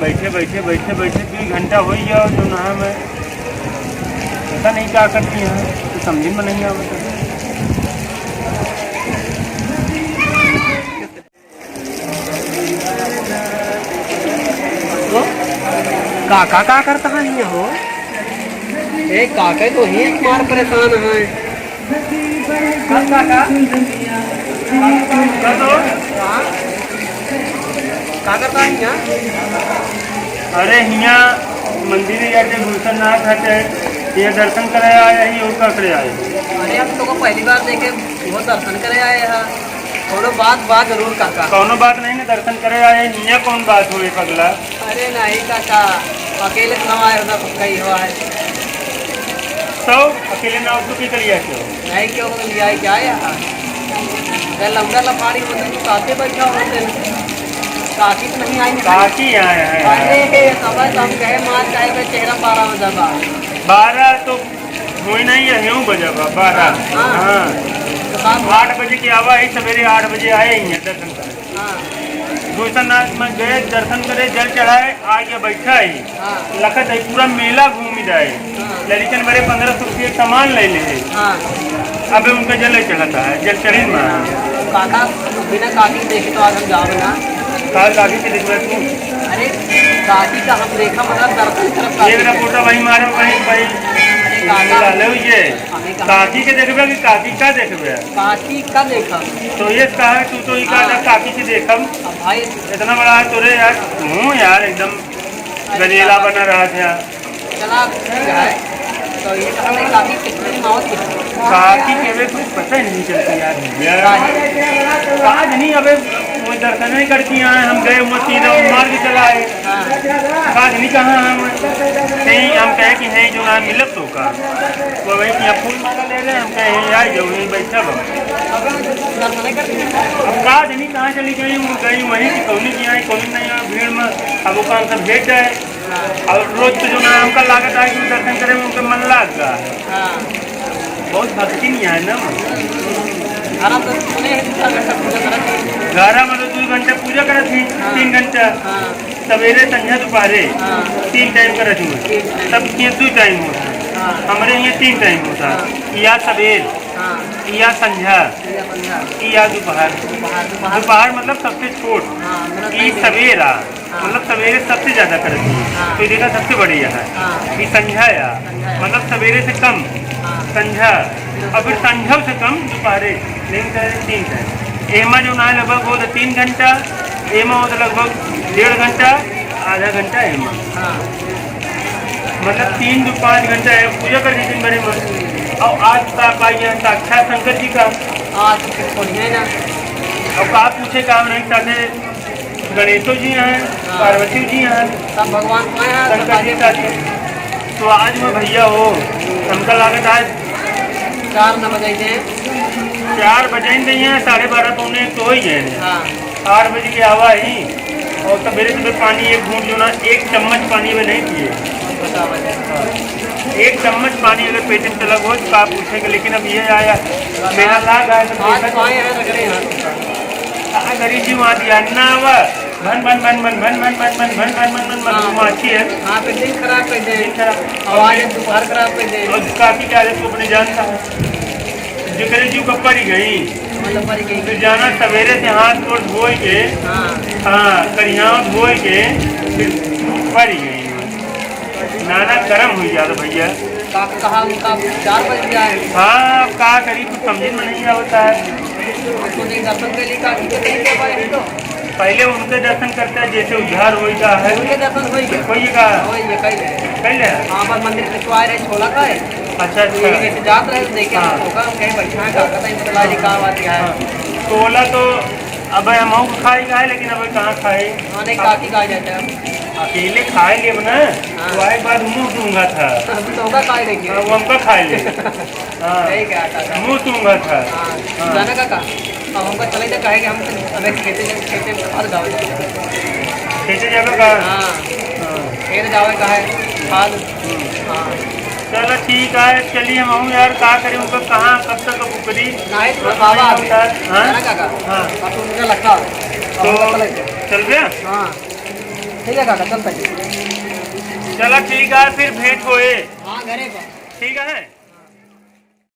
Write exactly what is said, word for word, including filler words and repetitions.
बैठे, बैठे, बैठे, बैठे दुइ घंटा होइ गया और जो नहा में पता नहीं का करती हैं, तो समझ में नहीं आवत है। काका का करत हैं हो? ए, काका तो ही मार परेशान हैं। का, का, का? का तो? हाँ? का करत हैं हियाँ? अरे, हियाँ मंदिर जाके गुलशन नाथ हटे, ये दर्शन करे आए ही और का करे आए? अरे, हम तो को पहली बार देखे, वो दर्शन करे आए हैं। कौनो बात बा जरूर काका। कौनो बात नहीं ना, दर्शन करे आए, हियाँ कौन बात होए पगला? अरे नहीं काका, अकेले तो ना आए, उधर कहीं हो आए। तो अकेले ना हो तो की करिया क्यों? नहीं क्यों, तो लिया क्या है यार? अगर लौंडा लफाड़ी होते तो साथे बैठा होते ना। काकी तो नहीं आई ना। काकी आए हैं। अरे, तब तो हम कहे मार काहे पे चेहरा पारा हो जाता। बारह तो होई नहीं है, हेऊ बजा बा, बारह। हाँ। हाँ। तो सात आठ बजे के आवा है, सवेरे आठ बजे आए ही हैं दर्शन करे। हाँ। गुलशन नाथ में गए, दर्शन करे, जल चढ़ाए, आ गया बैठा ही। हाँ। लखत है पूरा मेला घूम जाए। हाँ। लड़िकन बड़े पन्द्रह सौ रुपये सामान ले ले। हाँ। अबे उनका जल चढ़ता है, जल चढ़े में। काका, बिना काकी देखे तो आज हम जाओ ना। काल काकी के देखबे तू। अरे, काकी का हम देखा, मतलब, दर्शन करब काकी एक के। रपोटा वही मारो, वही, वही। अरे, काका। ले लो ये। हमें कहा। काकी के देखबे कि काकी का देखबे? काकी का देखब। तो ये कहा तू तो ये कहा हाँ। था काकी के देखब। अब भाई। इतना बड़ा है तोरे यार, तू यार एकदम अरे गजेला काका। बना रहा था। चला, ठीक है। तो ये तो हमें काकी कितने दिन आवत है? काकी के वे कुछ पता ही नहीं चलता यार भैया। काहे? कहाँ जनी अबे वो दर्शन नहीं करती हैं, हम गए वो सीधा वो मार के चला आए। हाँ। कहाँ जनी कहाँ हम कहीं हम कहे कि नहीं जो ना मिलब तो का? वो वही कि आप फूल माला ले रहे हैं, हम कहे यहीं आ जाओ, यहीं बैठा बा। दर्शन नहीं करती हैं? अब कहाँ जनी कहाँ चली गई, वो गई वहीं से कौनी की आई, कौनी नहीं आई, भीड़ में अब वो काम सब भेज जाए। और रोज तो जो ना हमका लागत है कि दर्शन करे में उनका मन लाग गया है। हाँ। बहुत भक्ति नहीं है ना। आराम से सुने हैं, दो चार घंटा पूजा करत हैं। ग्यारह में तो दो घंटा पूजा करत हैं, हाँ। तीन घंटा। हाँ। सवेरे, संझा, दोपहरे, हाँ। तीन टाइम करत हैं। तीन टाइम। सब के दो टाइम होता है। हाँ। हमारे यहाँ तीन टाइम होता है। हाँ। या सवेर, हाँ। या संझा, या संझा। या दोपहर। दोपहर, दोपहर। दोपहर मतलब सबसे छोट। हाँ, मतलब ई सही है। सवेरा। हाँ। मतलब सवेरे सबसे ज्यादा करत ही। हाँ। तो ये देखा सबसे बढ़िया है। हाँ। ये संझा या, संझा या। मतलब सवेरे से कम, हाँ। संझा, और फिर संझा से कम दोपहरे, लेकिन सवेरे तीन टाइम। एमा जो ना लगभग वो तो तीन घंटा, एमा वो तो लगभग डेढ़ घंटा, आधा घंटा एमा। हाँ। मतलब तीन दो पाँच घंटा है, पूजा कर दी दिन भर में। और आज का पाई है साक्षात शंकर जी का। हाँ, तो फिर बढ़िया है ना। और का पूछे काम नहीं साथे गणेशो जी हैं, हाँ। पार्वती जी हैं, सब भगवान स्वयं हैं, शंकर जी सब साथ हैं। तो आज में भैया हो, हमका लागत आज चार न बजाई दे। चार बजाई दे हैं, साढ़े बारह पौने एक तो हो ही गए हैं। हाँ। आठ बजे के आवा ही, और सवेरे सुबह पानी एक घूंट जो ना, एक चम्मच पानी में नहीं पिए। बतावा। हाँ। एक चम्मच पानी अगर पेट में चला गो तो का पूछेगा, लेकिन अब ये आया, मेरा लाग आया तो हाथ देखा तो पाए हैं, रगड़े हाथ। कहाँ गरीब जी वहाँ दिया ना हुआ। भन, भन, भन, भन, हाँ। माछी है। हाँ, तो दिन खराब कर दे। दिन खराब। आवाज है, दोपहर खराब कर दे। और काकी क्या है, तू अपने जानता है। जेकरे जीव का पड़ी गई। मतलब पड़ी गई। तो जाना सवेरे से हाथ गोड़ धोए के, हाँ। हाँ, करियाव धोए के, फिर पड़ी गई। नाना करम हुई यार भैया। का-, कहा उनका चार बज गया है। हाँ, अब का करी, कुछ समझ में नहीं आवता है। तो नहीं, दर्शन के लिए का, ठीक है, कहीं के पाए तो? पहले उनके दर्शन करते हैं, जैसे उद्धार होई का है। उनके दर्शन होई गए। होई का? होई गए, कई गए। कई ले? हाँ, बस मंदिर के तो आए रहे, छोला खाए। अच्छा, तो अच्छा। यही जैसे जात रहे, तो देखे हाँ। हम होगा, हम कहीं बैठा है, का कहता है, इनके लाज का बात क्या है? हाँ। छोला तो अब हम खाई का है, लेकिन अब कहाँ खाए? हाँ, नहीं, काकी कहा जाता है। अकेले खाए लेब ना, हाँ। तो आए बाद मुंह दूंगा था। अभी तो होगा खाए लेके। हाँ, वो हमका खाए ले। हाँ। सही कहा काका। मुंह सूंघत है। हाँ। हाँ। जाना काका, अब हमका चले जा, काहे कि हम अबे खेते जा, खेते में खाद डाल दे। खेते जाबे का? हाँ। हाँ। खेत जावे का है, खाद। हम्म। हाँ। चलो ठीक है, चलिए हम हूँ यार, का करी, उनका कहाँ, कब तक अब करी? नहीं, तो बस बाबा वही आते हैं। हाँ? जाना काका? हाँ। अब तो उनका लगा। तो अब चले जा। चल गया? हाँ। ठीक है काका, चलता है। चला ठीक है, फिर भेंट होए। हाँ, घरे पर। ठीक है।